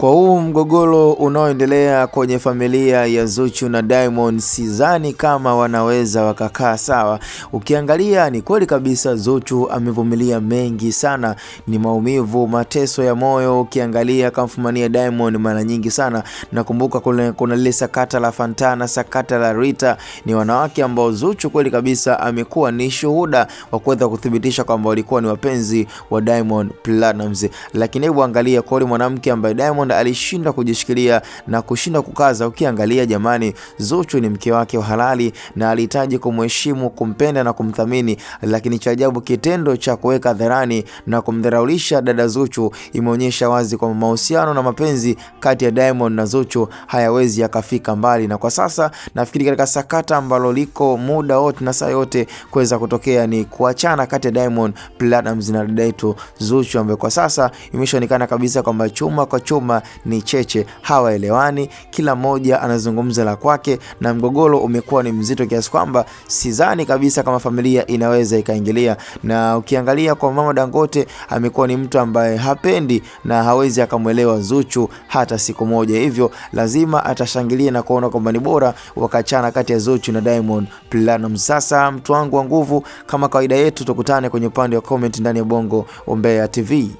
Kwa huu mgogoro unaoendelea kwenye familia ya Zuchu na Diamond, sidhani kama wanaweza wakakaa sawa. Ukiangalia ni kweli kabisa Zuchu amevumilia mengi sana, ni maumivu, mateso ya moyo. Ukiangalia kamfumania Diamond mara nyingi sana. Nakumbuka kuna lile sakata la Fantana, sakata la Rita, ni wanawake ambao Zuchu kweli kabisa amekuwa ni shuhuda wa kuweza kuthibitisha kwamba walikuwa ni wapenzi wa Diamond Platnumz. Lakini hebu angalia kwa yule mwanamke ambaye Diamond alishindwa kujishikilia na kushindwa kukaza. Ukiangalia jamani, Zuchu ni mke wake wa halali na alihitaji kumheshimu, kumpenda na kumthamini, lakini cha ajabu kitendo cha kuweka hadharani na kumdharaulisha dada Zuchu imeonyesha wazi kwamba mahusiano na mapenzi kati ya Diamond na Zuchu hayawezi yakafika mbali. Na kwa sasa nafikiri katika sakata ambalo liko muda wote na saa yote kuweza kutokea ni kuachana kati ya Diamond Platnumz na dada yetu Zuchu, ambaye kwa sasa imeshaonekana kabisa kwamba chuma kwa chuma ni cheche, hawaelewani, kila mmoja anazungumza la kwake, na mgogoro umekuwa ni mzito kiasi kwamba sidhani kabisa kama familia inaweza ikaingilia. Na ukiangalia kwa mama Dangote, amekuwa ni mtu ambaye hapendi na hawezi akamwelewa Zuchu hata siku moja, hivyo lazima atashangilia na kuona kwamba ni bora wakachana kati ya Zuchu na Diamond Platnumz. Sasa mtu wangu wa nguvu, kama kawaida yetu, tukutane kwenye upande wa comment ndani ya Bongo Umbea TV.